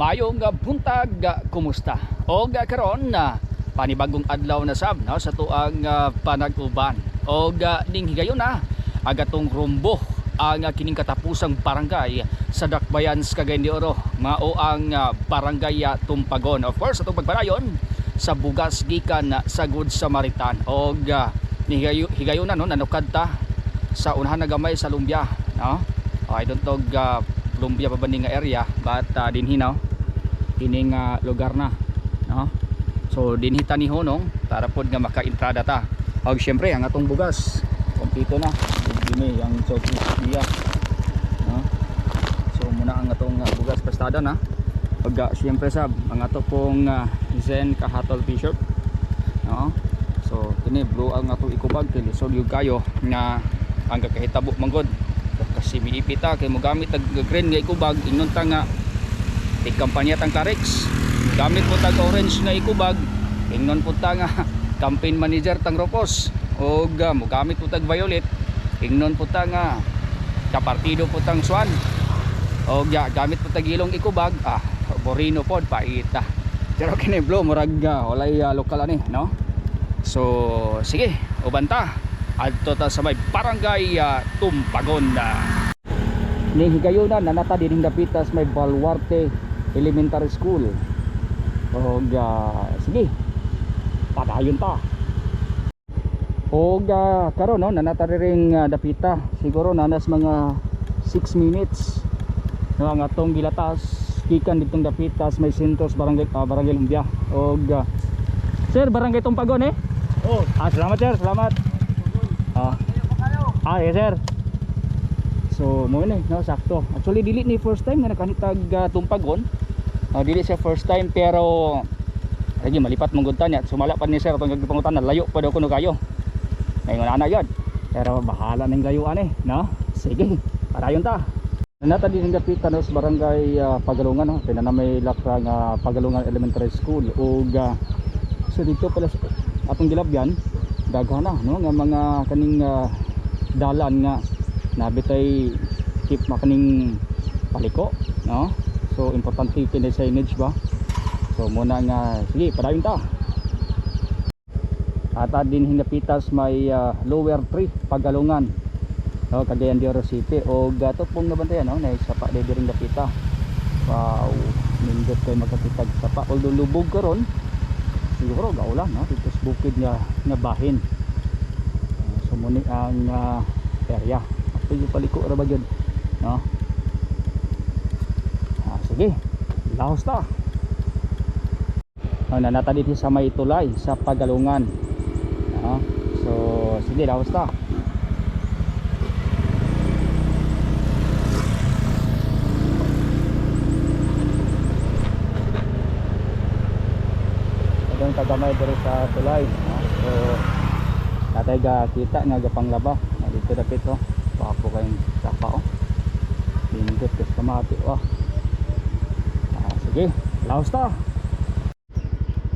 Maayong buntag, kumusta? Og karon na panibagong adlaw na sab, no, sa tuang panag-uban. Og ning higayon na ang atong rumbo ang kining katapusang barangay sa Dakbayan sa Cagayan de Oro, mao ang Barangay Tumpagon. Of course, atong pagpadayon sa bugas gikan sa Good Samaritan. Og ning higayon na, no, nanukad ta sa unahan na gamay sa Lumbia, no? Oh, I don't know lumbia pa ba ni nga area, but dinhi, no, kining lugar na, no? So dinhi ta ni Honong para pod nga makaentrada ta. Og syempre ang atong bugas kompleto na dinhi ang chocolate diya, no? So muna ang atong bugas pastada na. Og syempre sab ang ato pong Zen Kahatol T-shirt, no? So kini blue ang atong eco bag kay lisod gyud kayo nga ang kakahitabo manggod kasi miipit ta kay mogamit tag green nga eco bag, ingnon ta nga kampanya tang Clarex. Gamit po tag orange nga eco bag, ingnon po ta nga campaign manager tang Ropos. Og mogamit po tag violet, ingnon po ta nga kapartido po tang Swan. Og ya, gamit po tag ilong eco bag, Borino pod paita. Pero kini blue murag walay lokal ani, no? So sige, uban ta adto ta sa may Barangay Tumpagon na. Ni higayonan nanata dinhing dapitas may Baluarte Elementary School. Og sige, padayon ta. Og karon, no, nanata ring dapita. Siguro nanas mga 6 minutes, no, ang atong gilatas gikan ditong dapitas may Sintos Barangay, Barangay Lumbia. Og sir, Barangay Tumpagon eh. Oh, Ah, salamat sir, salamat. Ah, yes sir. So, mo ni, no, sakto. Actually dili ni first time nga nakanitag Tumpagon. Dili siya first time, pero lagi malipat mong gud niya. Sumala pa ni sir atong gagpangutan na layo pa daw kuno kayo. Ngayon ana yun. Pero bahala ning layuan eh, no? Sige, padayon ta. Nata din ang dapitan sa Barangay Pagalungan, no? Kaya na may lakra nga Pagalungan Elementary School. Ug so dito pala sa atong gilabyan, daghan na, no, nga mga kaning dalan nga nabitay keep makaning paliko, no? So importante kini signage ba. So muna nga sige, padayon ta. At din hinapitas may Lower 3 Pagalungan, no, Cagayan de Oro City. Og ato pong nabantayan, no, na sapa di ring dapita. Wow, nindot kay magkakitag sapa, although lubog karon siguro gaulan, no, dito sa bukid nga nga bahin. So muni ang area. Actually paliko ra ba gyud, no? Sige, laos ta. Nanata dito sa may tulay sa Pagalungan, no? So sige, laos ta. Itong tagamay diri sa tulay, no? So natay ga kita nga gapanglaba na dito dapit, oh. Papo kayong sapa, oh. Lindot kas kamati, oh. Sige, laos ta.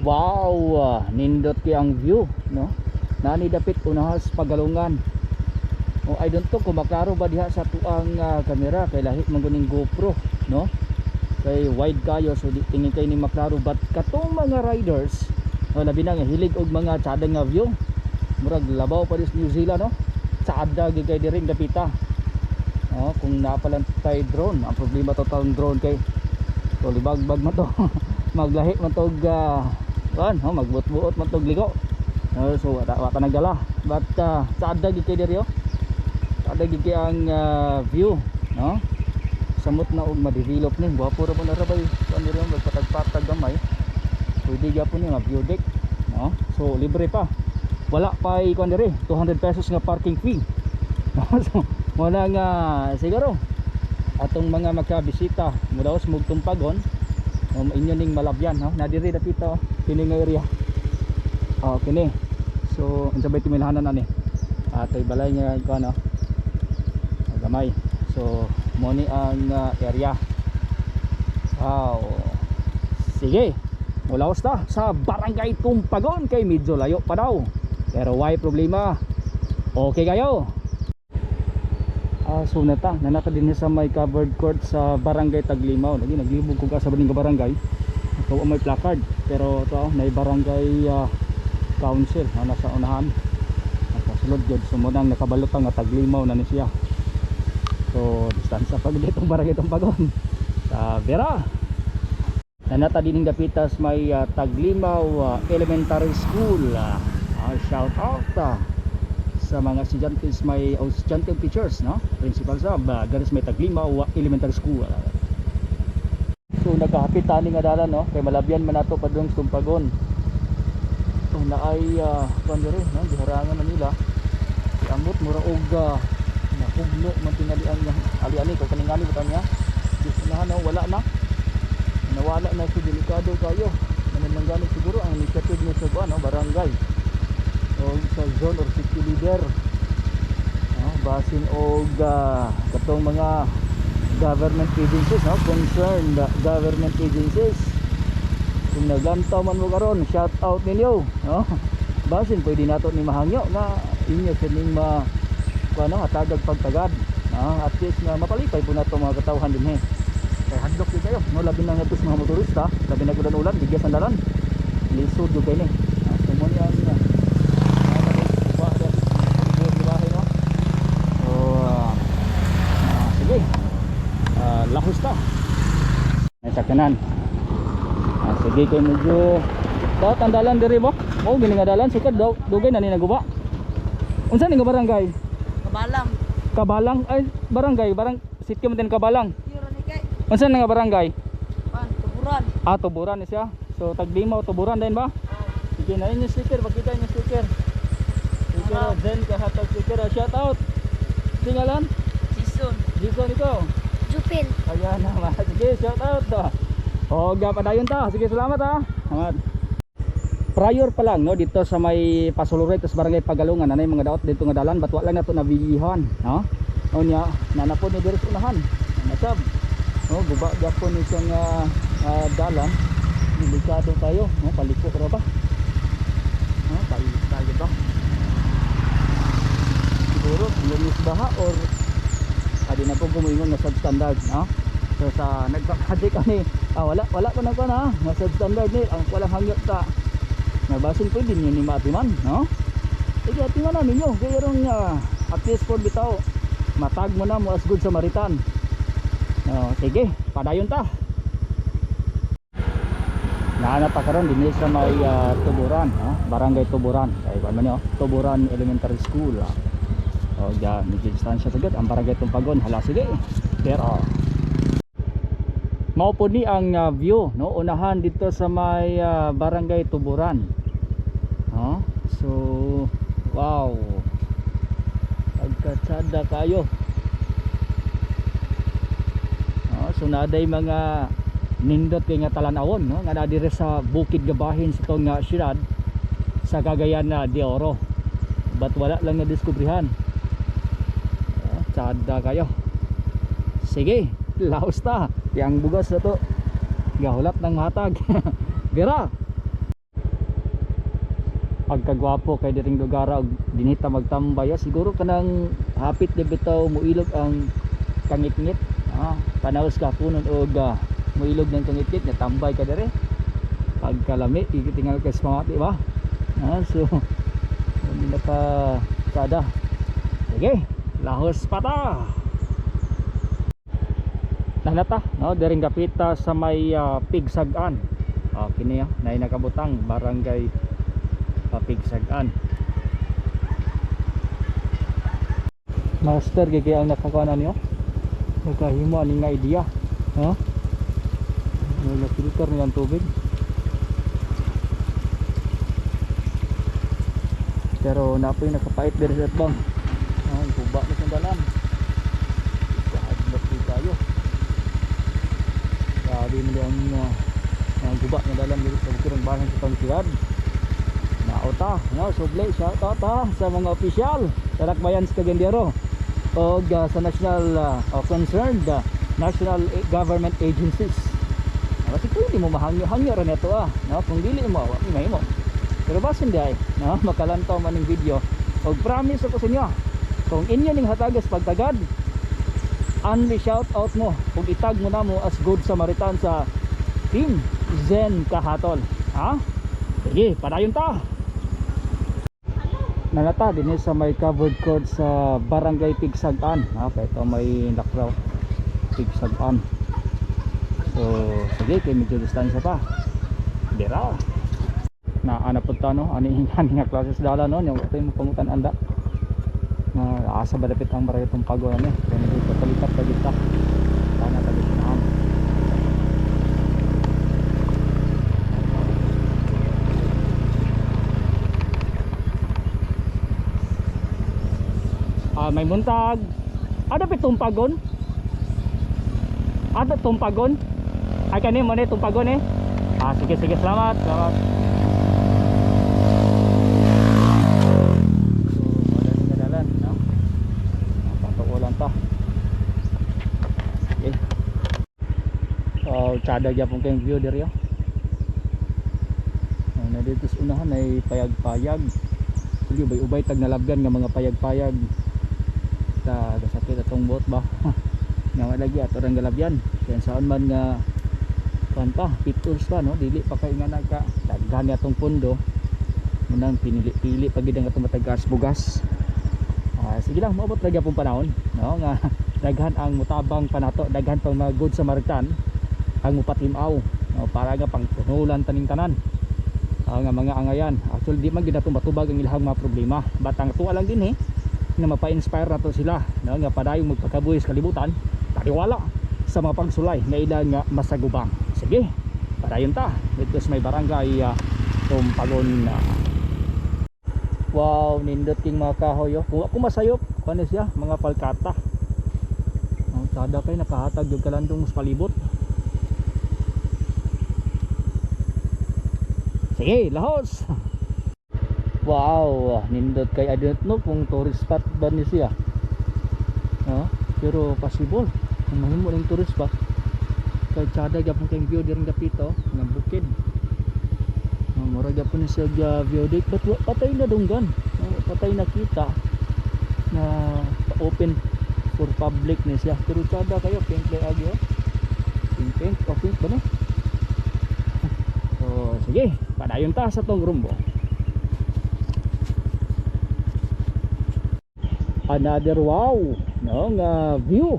Wow, nindot kay ang view, no? Nani dapit unahas Pagalungan. Oh, I don't know kung maklaro ba diha sa tuang kamera kay lahi man guning GoPro, no? Kay wide kayo, so di tingin kay ni maklaro, but katong mga riders, no, labi na nga hilig og mga tsada nga view. Murag labaw pa dis New Zealand, no? Tsada gyud kay diri dapita. Oh, kung napalan tay drone, ang problema to tang drone kay to libagbag man to. Maglahi man tog kuan, oh, magbuot-buot man tog ligo. No, so wala ta nagdala. But tsada gyud kay diri, oh. Tsada gyud kay ang view, no? Samot na og ma-develop ni. Gwapo ra man ra bay. Kuan diri, magpatag-patag gamay. Pwede gyapon ni nga view deck, no? So libre pa. Wala pa kuan diri, 200 pesos nga parking fee. No? So wala nga siguro atong mga makabisita mudaos mug Tumpagon, no, inyo ning malabyan, no? Na diri dapita, oh, kini nga area. Oh, kini. So unsa bay timilhanan ani? Atoy balay nga kuan, no? Gamay. So mo ni ang area. Wow. Sige. Mulaos ta sa Barangay Tumpagon kay medyo layo pa daw. Pero why problema? Okay kayo. So nata, nanata din sa may covered court sa Barangay Taglimaw. Lagi naglibog ko ka sa baning barangay. Ito may placard, pero ito na barangay council na nasa unahan. Nasa sulod gyud, so mo nang nakabalutang nga Taglimaw na ni siya. So distansya pag ditong barangay Tumpagon. Sa Vera. Nanata din ng dapitas may Taglimaw Elementary School. Shout out sa mga estudyante, may o estudyante og teachers, no, principal sa garis may Taglimaw Elementary School. So nagkahapit tani nga dalan, no, kay malabyan man nato padung Tumpagon. So naay kuan diri, no, giharangan na nila. Ambot mura og nahugno man tingali ang ali-ali ko kaning ani butan niya. Unahan, no, wala na. Nawala na si, delikado kayo. Naman lang siguro ang initiative ni sa kuan, no, barangay o sa zone or city leader, no, basin og katong mga government agencies, no, concerned government agencies, kung naglantaw man mo karon, shout out ninyo, no. Basin pwede nato ni mahangyo nga inyo sining ma kuno hatagag pagtagad, no, at least nga mapalipay po nato mga katawhan dinhi kay hadlok gyud kayo, no, labi na ngadto sa mga motorista, labi na gud ulan, bigyan sa dalan, lisod gyud kay ni. Ah, so mo ni ang no. So sige, lahos ta may sakyanan. Sige, kay medyo daot ang dalan diri mo mo gini nga dalan sukad daw dugay na ni naguba. Unsa ni nga barangay? Kabalang. Kabalang, ay barangay barang sitio man din Kabalang. Yura ni kay. Unsa ni nga barangay? Pan, Tuburan. Ah, Tuburan ni siya. So Taglimaw, Tuburan din ba? Sige na inyo sticker, pakita inyo sticker. Sticker, Ano? then kahatag sticker, shout out. Singalan? Season. Jason, ikaw. Jupil. Ayan naman. Sige, shout out. O, padayon ta. Sige, salamat ha. Salamat. Prior pa lang, no, dito sa may Pasuluray tas Barangay Pagalungan, nanay mga daot dito nga dalan, but wala lang nato nabigihan, no? O niya, nanapod ni diri sa unahan. Nasab. No, guba gyapon ni siyang dalan. Delikado tayo, no, paliko ra ba? No, tayo tayo ba? Siguro lumis baha or adi na po gumingon nga substandard, no? So sa nagpapati kani, wala wala ko na ko na nga substandard ni ang walang hangyot ta nga basin pwede niyo ni maatiman, no? Sige, atiman na ninyo kaya rong at least for bitaw matag mo na mo as good Samaritan, no? Sige, padayon ta. Naanap pa karon dinhi sa may Tuburan, no? Barangay Tuburan, kay kuan man niyo, Tuburan Elementary School, ah. O, diyan, medyo distansya sagad ang barangay Tumpagon. Hala, sige. Pero mao po ni ang view, no, unahan dito sa may barangay Tuburan. No? So, wow. Pagkatsada kayo. No? So naday mga nindot kay nga talan-awon, no, nga naa diri sa bukid gabahin sa tong nga syudad sa Cagayan na de Oro. But wala lang na diskubrihan. Tsada kayo. Sige, laos ta. Yang bugas na to. Gahulat ng matag. Bira. Pagkagwapo kay diring lugar og dinita magtambay, siguro kanang hapit di bitaw muilog ang kangitngit. Panaos ka punon og muilog ng kangitngit nga tambay ka dire. Pagkalami, ikitingal kay sa pamati ba? So hindi naka tsada. Sige, lahos pata. Nanata, no, diring gapita sa may Pigsagan. Oh, kini nay nakabutang barangay Pigsagan. Master kay kay ang nakakuha niyo. Nakahimo ani nga idea, no? Na filter niya ang tubig. Pero napoy nakapait diri sa bang. Guba na siyang dalan. Kahadlok di tayo. Grabe mo ang guba na dalan dito sa bukirang bahay sa pangsiyad. Naota, no, suble, shout out ha, sa mga opisyal sa Lakbayan sa Cagayan o sa national o concerned national government agencies. Kasi pwede mo mahangyo-hangyo rin ito no? Kung dili mo, wa may mo. Pero basin di ay, no, makalantaw man ng video. Og promise ako sa inyo, kung inyo ning hatagas pagtagad, Only shout out mo ug itag mo namo as Good Samaritan sa Team Zen Kahatol. Ha? Sige, padayon ta. Nanata din sa may covered court sa Barangay Pigsagan. Ha, kaya ito may nakraw Pigsagan. So, sige, kay medyo distansya pa. Dira. Na ana punta no, ani ani nga klase sa dala no, yung ito yung pangutan anda. Na asa ba dapit ang barangay Tumpago ani. Kaya medyo patalipat pa kita. Sana tabi na. Ah, may buntag. Ada pa Tumpagon? Ada Tumpagon? Ay kani mo ni Tumpagon eh. Ah, sige sige, salamat. Salamat. So, wala ni kadalan, no? Patukulan ta. Sige. Oh, tsada gyapon kayong view diri oh. Ah, na dito sa unahan ay payag-payag. Sige, ubay-ubay tag nalabgan nga mga payag-payag. Ta gasakit atong bot ba. Nga wala lagi ato rang galabyan. Kaya saan man nga kuan pa, pitools pa no, dili pa kay nga nagka daghan ni atong pundo. Munang pinili-pili pag gid ang atong matag bugas. Ah, sige lang, moabot ra gyapon panahon, no, nga daghan ang mutabang panato, daghan pang mga good Samaritan ang mupatimaw, no, para nga pangtunulan taning tanan ang mga angayan. Actually di man gid nato matubag ang ilahang mga problema, but ang tuwa lang din eh nga mapa-inspire nato sila, no, nga padayong magpakabuhi sa kalibutan taliwala sa mga pagsulay na ilang nga masagubang. Sige, padayon ta dito sa may barangay Tumpagon na. Wow, nindot king mga kahoy oh. Kung ako masayop, kuno siya, mga palkata. Oh, tada kay nakahatag yung kalandong sa palibot. Sige, lahos. Wow, nindot kay I don't know kung tourist spot ba ni siya. No? Pero possible kung mahimo ning tourist spot. Kay tsada gyapon kay view diri dapit oh, nga bukid. Oh, mura gyapon ni siya ga view date but patay na dunggan. Oh, patay nakita na open for public ni siya. Pero tsada kayo pink kay agi oh. Pink pink, oh, pink ba ni? So, sige, padayon ta sa tong rumbo. Another wow, no, nga view.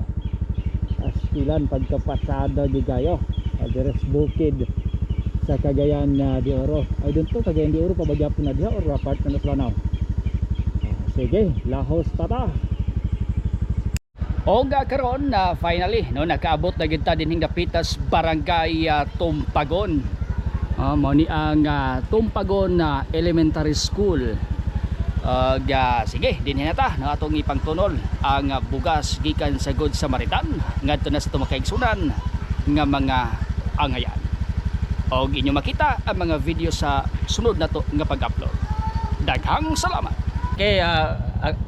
Astilan pagkapatsada di kayo. Address bukid sa Cagayan na de Oro. I don't know, Cagayan de Oro pa ba gyapon na diha or part na sa Lanao. Ah, sige, lahos tata. Oga karon na finally no nakaabot na gid ta dinhing dapitas barangay Tumpagon. Ah, mao ni ang Tumpagon na Elementary School. Sige, dinhi na ta no atong ipangtunol ang bugas gikan sa Good Samaritan ngadto na sa tumakigsunan nga mga angayan. Og inyo makita ang mga video sa sunod nato nga pag-upload. Daghang salamat. Okay,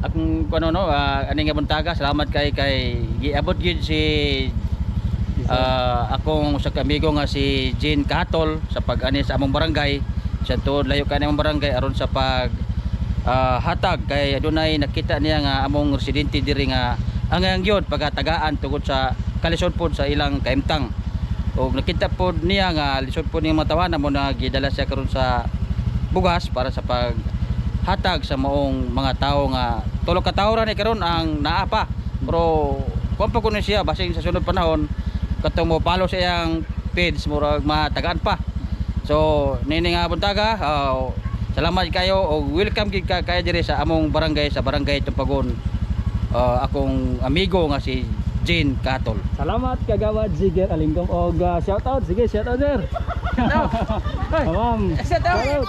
akong kuno no, ani nga buntaga, salamat kay kay giabot gyud si akong usa ka amigo nga si Jean Kahatol sa pag-ani sa among barangay. Sa tuod layo ka among barangay aron sa pag hatag kay adunay nakita niya nga among residente diri nga ang gyud pagatagaan tungod sa kalisod pod sa ilang kaimtang. Og nakita pod niya nga lisod pod niyang mga mo na gidala siya karon sa bugas para sa pag hatag sa maong mga tao nga tulo ka tawo ra ni karon ang naa pa. Pero kuan pa kuno siya basin sa sunod panahon katong mo follow sa iyang page murag matagaan pa. So nini nga buntaga, salamat kayo og welcome gid ka kayo diri sa among barangay, sa Barangay Tumpagon. Akong amigo nga si Jane Katol. Salamat Kagawad Ziger Alingkong og shout out. Sige, shout out sir. Ma'am. Shout out.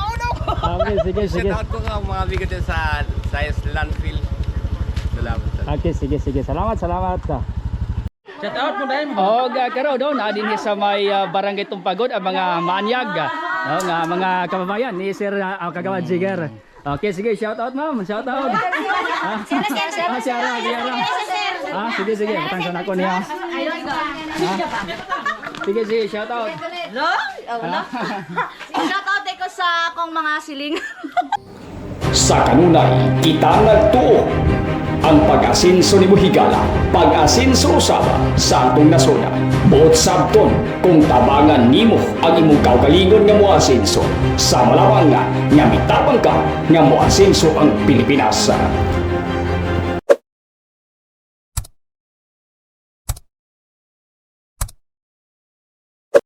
Okay, sige, sige. Shout out ko nga mga amigo dyan sa Science Landfill. Salamat. Okay, sige, sige. Salamat, salamat. Shout out mo dahil mo. Og karon no, naa dinhi sa may Barangay Tumpagod ang mga maanyag, no, nga mga kababayan ni Sir Kagawad Ziger. Okay, sige, shout out ma'am, shout out. Ah, Siara, Siara. Ah, sige, sige, patangsan ako niya. Sige, sige, shout out. Hello? Oh, no? Shout out ko sa akong mga siling. Sa kanunay, kita nagtuo. Ang pag-asinso ni Buhigala, pag-asinso usab sa atong nasod. Buot sabton kung tabangan nimo ang imong kaugalingon nga moasinso. Sa malawang nga, nga mitabang ka nga moasinso ang Pilipinas.